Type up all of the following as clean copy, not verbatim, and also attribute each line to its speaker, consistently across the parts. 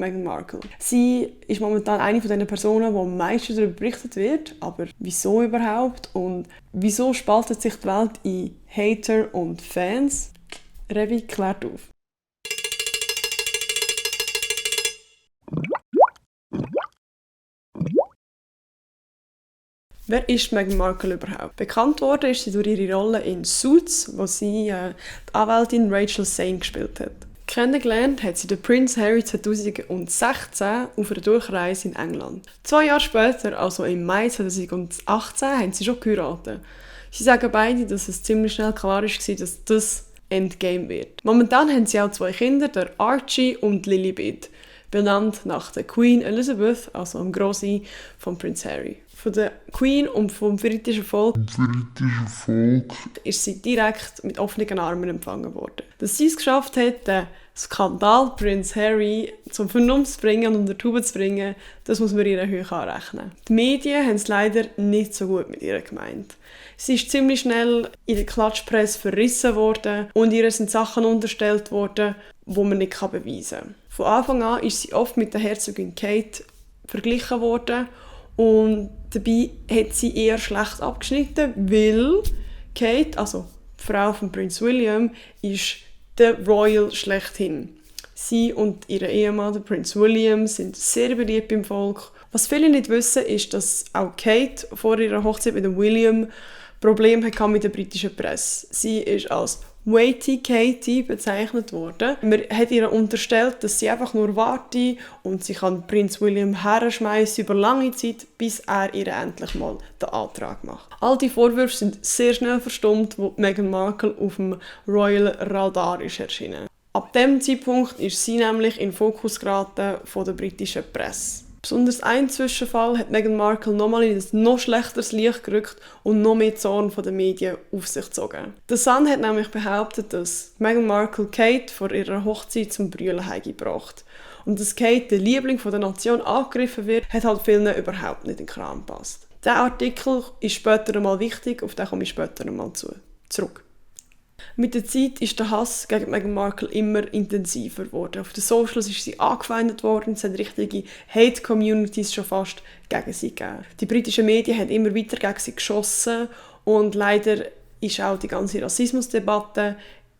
Speaker 1: Meghan Markle. Sie ist momentan eine von den Personen, die am meisten darüber berichtet wird. Aber wieso überhaupt? Und wieso spaltet sich die Welt in Hater und Fans? Revi klärt auf. Wer ist Meghan Markle überhaupt? Bekannt worden ist sie durch ihre Rolle in Suits, wo sie die Anwältin Rachel Zane gespielt hat. Kennengelernt hat sie den Prince Harry 2016 auf einer Durchreise in England. 2 Jahre später, also im Mai 2018, haben sie schon geheiratet. Sie sagen beide, dass es ziemlich schnell klar war, dass das Endgame wird. Momentan haben sie auch 2 Kinder, der Archie und Lilibet, benannt nach der Queen Elizabeth, also dem Grossi von Prince Harry. Von der Queen und vom britischen Volk ist sie direkt mit offenen Armen empfangen worden. Dass sie es geschafft hat, den Skandal Prince Harry zum Vernunft zu bringen und unter die Tube zu bringen, das muss man ihr hoch anrechnen. Die Medien haben es leider nicht so gut mit ihr gemeint. Sie ist ziemlich schnell in der Klatschpresse verrissen worden und ihr sind Sachen unterstellt worden, die man nicht beweisen kann. Von Anfang an ist sie oft mit der Herzogin Kate verglichen worden und dabei hat sie eher schlecht abgeschnitten, weil Kate, also die Frau von Prince William, ist der Royal schlechthin. Sie und ihr Ehemann, der Prince William, sind sehr beliebt im Volk. Was viele nicht wissen, ist, dass auch Kate vor ihrer Hochzeit mit dem William Probleme hatte mit der britischen Presse. Sie ist als Waity Katie bezeichnet worden. Man hat ihr unterstellt, dass sie einfach nur warte und sie kann Prinz William herschmeißen über lange Zeit, bis er ihr endlich mal den Antrag macht. All die Vorwürfe sind sehr schnell verstummt, als Meghan Markle auf dem Royal Radar ist erschienen. Ab dem Zeitpunkt ist sie nämlich in den Fokus geraten von der britischen Presse. Besonders ein Zwischenfall hat Meghan Markle nochmal in ein noch schlechteres Licht gerückt und noch mehr Zorn von den Medien auf sich gezogen. Der Sun hat nämlich behauptet, dass Meghan Markle Kate vor ihrer Hochzeit zum Brüllen gebracht. Und dass Kate, der Liebling der Nation, angegriffen wird, hat halt vielen überhaupt nicht in den Kram gepasst. Dieser Artikel ist später einmal wichtig, auf den komme ich später einmal zurück. Mit der Zeit ist der Hass gegen Meghan Markle immer intensiver geworden. Auf den Socials ist sie angefeindet worden, es hat richtige Hate-Communities schon fast gegen sie gegeben. Die britischen Medien haben immer weiter gegen sie geschossen und leider ist auch die ganze Rassismusdebatte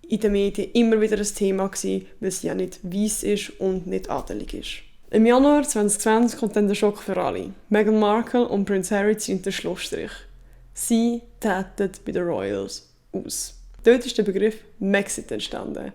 Speaker 1: in den Medien immer wieder ein Thema gewesen, weil sie ja nicht weiss ist und nicht adelig ist. Im Januar 2020 kommt dann der Schock für alle. Meghan Markle und Prince Harry ziehen den Schlussstrich. Sie treten bei den Royals aus. Dort ist der Begriff Megxit entstanden.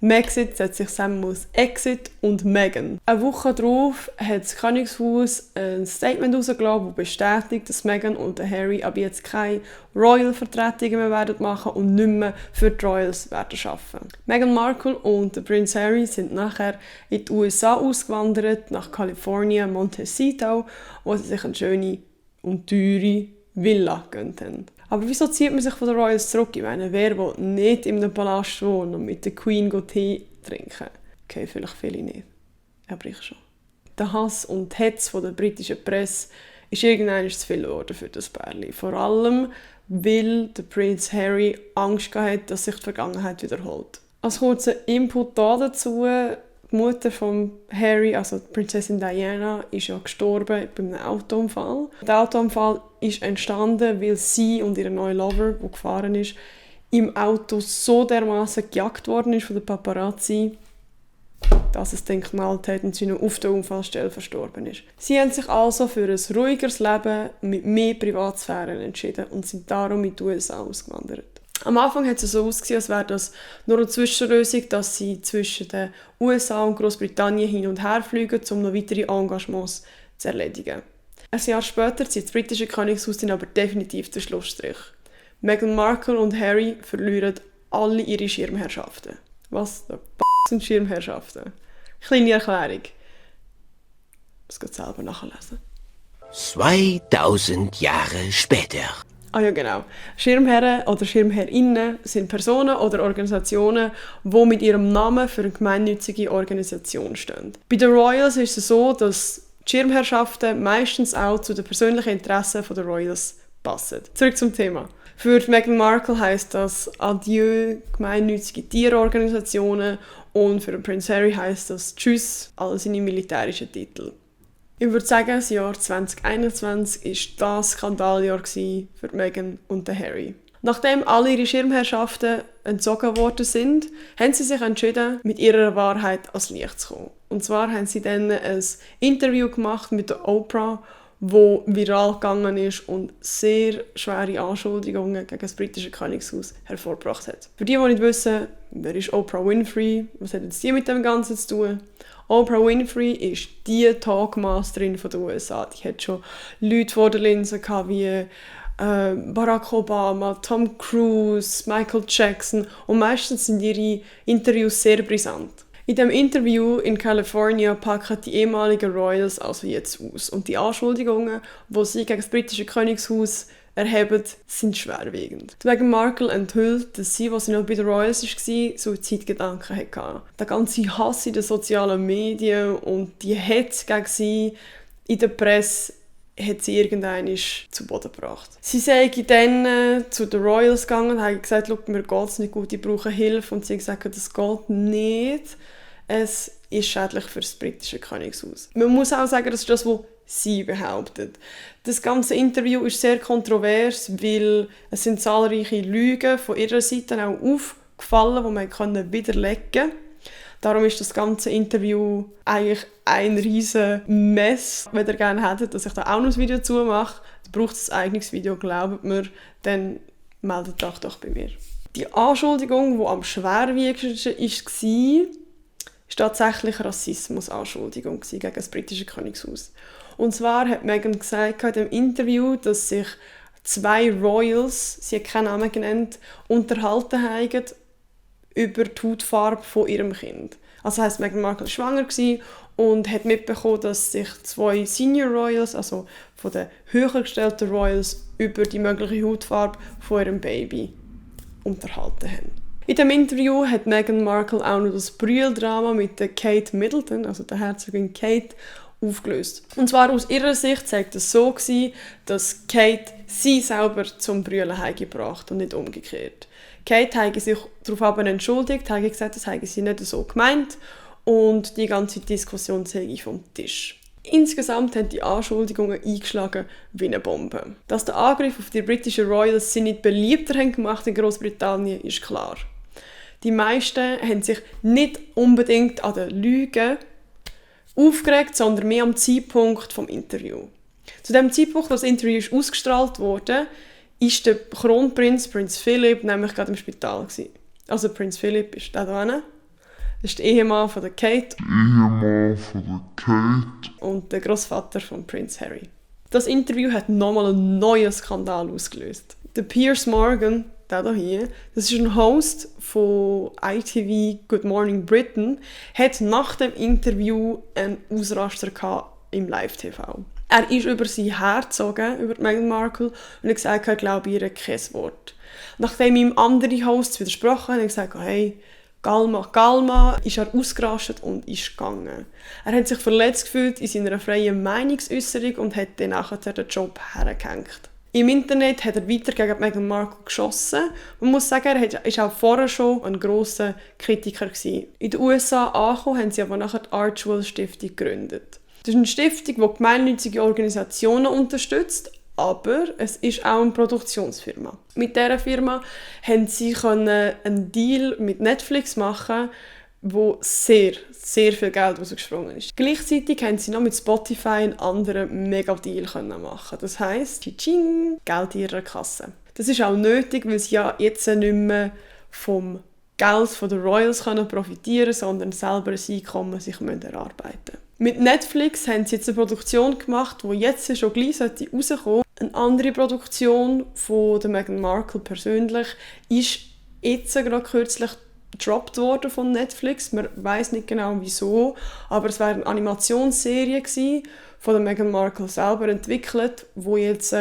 Speaker 1: Megxit setzt sich zusammen aus Exit und Meghan. Eine Woche darauf hat das Königshaus ein Statement herausgelassen, das bestätigt, dass Meghan und Harry ab jetzt keine Royal-Vertretungen mehr werden machen und nicht mehr für die Royals werden arbeiten. Meghan Markle und Prince Harry sind nachher in die USA ausgewandert, nach Kalifornien, Montecito, wo sie sich eine schöne und teure Villa gegönnt haben. Aber wieso zieht man sich von den Royals zurück? Ich meine, wer will nicht in einem Palast wohnen und mit der Queen Tee trinken? Okay, vielleicht viele nicht. Aber ich schon. Der Hass und die Hetze von der britischen Presse ist irgendwann zu viel geworden für das Pärchen. Vor allem, weil der Prince Harry Angst hatte, dass sich die Vergangenheit wiederholt. Als kurzer Input dazu: Die Mutter von Harry, also die Prinzessin Diana, ist ja gestorben bei einem Autounfall. Der Autounfall ist entstanden, weil sie und ihr neuer Lover, der gefahren ist, im Auto so dermaßen gejagt worden ist von der Paparazzi, dass es dann geknallt hat und sie noch auf der Unfallstelle verstorben ist. Sie haben sich also für ein ruhigeres Leben mit mehr Privatsphäre entschieden und sind darum in die USA ausgewandert. Am Anfang hat es so ausgesehen, als wäre das nur eine Zwischenlösung, dass sie zwischen den USA und Großbritannien hin und her fliegen, um noch weitere Engagements zu erledigen. Ein Jahr später zieht das britische Königshaus dann aber definitiv den Schlussstrich. Meghan Markle und Harry verlieren alle ihre Schirmherrschaften. Was der sind Schirmherrschaften? Kleine Erklärung. Das geht selber nachlesen.
Speaker 2: 2000 Jahre später.
Speaker 1: Ah ja, genau. Schirmherren oder Schirmherrinnen sind Personen oder Organisationen, die mit ihrem Namen für eine gemeinnützige Organisation stehen. Bei den Royals ist es so, dass die Schirmherrschaften meistens auch zu den persönlichen Interessen der Royals passen. Zurück zum Thema. Für Meghan Markle heisst das Adieu gemeinnützige Tierorganisationen Und für den Prince Harry heisst das Tschüss, all seine militärischen Titel. Ich würde sagen, das Jahr 2021 war das Skandaljahr für Meghan und den Harry. Nachdem alle ihre Schirmherrschaften entzogen worden sind, haben sie sich entschieden, mit ihrer Wahrheit ans Licht zu kommen. Und zwar haben sie dann ein Interview gemacht mit der Oprah, wo viral gegangen ist und sehr schwere Anschuldigungen gegen das britische Königshaus hervorgebracht hat. Für die nicht wissen, wer ist Oprah Winfrey, was hat jetzt die mit dem Ganzen zu tun? Oprah Winfrey ist die Talkmasterin der USA. Die hat schon Leute vor der Linse gehabt, wie Barack Obama, Tom Cruise, Michael Jackson, und meistens sind ihre Interviews sehr brisant. In dem Interview in California packen die ehemaligen Royals also jetzt aus und die Anschuldigungen, die sie gegen das britische Königshaus erheben, sind schwerwiegend. Meghan Markle enthüllt, dass sie, als sie noch bei den Royals war, Suizidgedanken hatte. Der ganze Hass in den sozialen Medien und die Hetze gegen sie in der Presse hat sie irgendwann zu Boden gebracht. Sie sei dann zu den Royals gegangen und hat gesagt, mir geht es nicht gut, ich brauche Hilfe. Und sie hat gesagt, das geht nicht. Es ist schädlich für das britische Königshaus. Man muss auch sagen, das ist das, was sie behauptet. Das ganze Interview ist sehr kontrovers, weil es sind zahlreiche Lügen von ihrer Seite auch aufgefallen, die man widerlegen konnte. Darum ist das ganze Interview eigentlich ein riesen Mess. Wenn ihr gerne hättet, dass ich da auch noch ein Video dazu mache, dann braucht es ein eigenes Video, glaubt mir, dann meldet euch doch bei mir. Die Anschuldigung, die am schwerwiegendsten war, ist tatsächlich Rassismus-Anschuldigung gegen das britische Königshaus. Und zwar hat Meghan gesagt in dem Interview, dass sich 2 Royals, sie hat keinen Namen genannt, unterhalten haben über die Hautfarbe von ihrem Kind. Also heisst, Meghan Markle war schwanger und hat mitbekommen, dass sich 2 Senior Royals, also von den höher gestellten Royals, über die mögliche Hautfarbe von ihrem Baby unterhalten haben. In dem Interview hat Meghan Markle auch noch das Brühldrama mit der Kate Middleton, also der Herzogin Kate, aufgelöst. Und zwar aus ihrer Sicht sei es so gewesen, dass Kate sie selber zum Brüllen gebracht und nicht umgekehrt. Kate habe sich darauf entschuldigt, habe gesagt, das habe sie nicht so gemeint und die ganze Diskussion sei vom Tisch. Insgesamt haben die Anschuldigungen eingeschlagen wie eine Bombe. Dass der Angriff auf die britischen Royals sie nicht beliebter haben gemacht in Großbritannien, ist klar. Die meisten haben sich nicht unbedingt an den Lügen aufgeregt, sondern mehr am Zeitpunkt des Interviews. Zu dem Zeitpunkt, als das Interview ausgestrahlt wurde, ist der Kronprinz, Prinz Philipp, nämlich gerade im Spital gewesen. Also Prinz Philipp ist da hinten. Das ist der Ehemann von der Kate. Und der Großvater von Prinz Harry. Das Interview hat nochmal einen neuen Skandal ausgelöst. Der Piers Morgan, der hier, das ist ein Host von ITV Good Morning Britain, hat nach dem Interview einen Ausraster im Live-TV. Er ist über sie hergezogen, über Meghan Markle, und hat gesagt, er glaube ihr kein Wort. Nachdem ihm andere Hosts widersprochen haben, hat er gesagt, hey, Galma, ist er ausgerastet und ist gegangen. Er hat sich verletzt gefühlt in seiner freien Meinungsäußerung und hat dann nachher den Job hergehängt. Im Internet hat er weiter gegen Meghan Markle geschossen. Man muss sagen, er war auch vorher schon ein grosser Kritiker gewesen. In den USA angekommen, haben sie aber nachher die Archewell Stiftung gegründet. Das ist eine Stiftung, die gemeinnützige Organisationen unterstützt, aber es ist auch eine Produktionsfirma. Mit dieser Firma haben sie einen Deal mit Netflix machen, wo sehr, sehr viel Geld rausgesprungen ist. Gleichzeitig haben sie noch mit Spotify einen anderen Mega-Deal machen. Das heisst, Tsching, Geld in ihrer Kasse. Das ist auch nötig, weil sie ja jetzt nicht mehr vom Geld der Royals profitieren können, sondern selber ein Einkommen sich erarbeiten müssen. Mit Netflix haben sie jetzt eine Produktion gemacht, die jetzt schon gleich rauskommen sollte. Eine andere Produktion von der Meghan Markle persönlich ist jetzt gerade kürzlich gedroppt worden von Netflix. Man weiss nicht genau wieso, aber es war eine Animationsserie von der Meghan Markle selber entwickelt, wo jetzt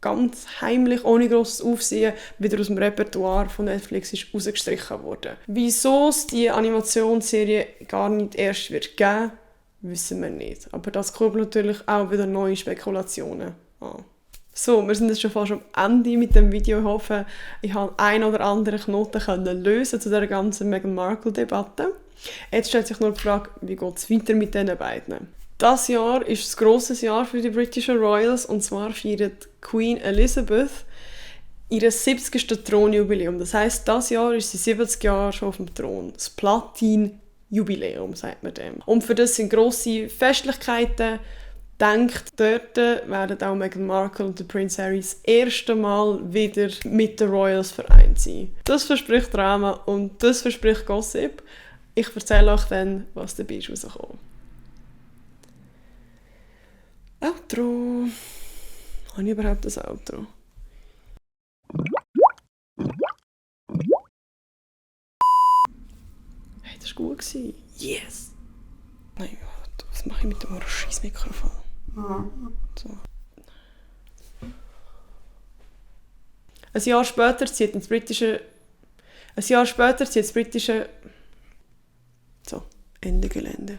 Speaker 1: ganz heimlich, ohne grosses Aufsehen, wieder aus dem Repertoire von Netflix ist rausgestrichen wurde. Wieso es die Animationsserie gar nicht erst wird geben, wissen wir nicht. Aber das kommt natürlich auch wieder neue Spekulationen an. So, wir sind jetzt schon fast am Ende mit dem Video. Ich hoffe, ich habe einen oder anderen Knoten können lösen zu dieser ganzen Meghan Markle-Debatte. Jetzt stellt sich nur die Frage, wie geht es weiter mit diesen beiden? Das Jahr ist ein grosses Jahr für die britischen Royals, und zwar feiert Queen Elizabeth ihr 70. Thronjubiläum. Das heisst, das Jahr ist sie 70 Jahre schon auf dem Thron. Das Platin-Jubiläum, sagt man dem. Und für das sind grosse Festlichkeiten. Denkt, dort werden auch Meghan Markle und der Prince Harry das erste Mal wieder mit den Royals vereint sein. Das verspricht Drama und das verspricht Gossip. Ich erzähle euch dann, was dabei ist rausgekommen. Outro. Habe ich überhaupt ein Outro? Hey, das war gut. Yes! Nein, was mache ich mit dem scheiß Mikrofon? So. Ein Jahr später zieht das britische... So, Ende Gelände.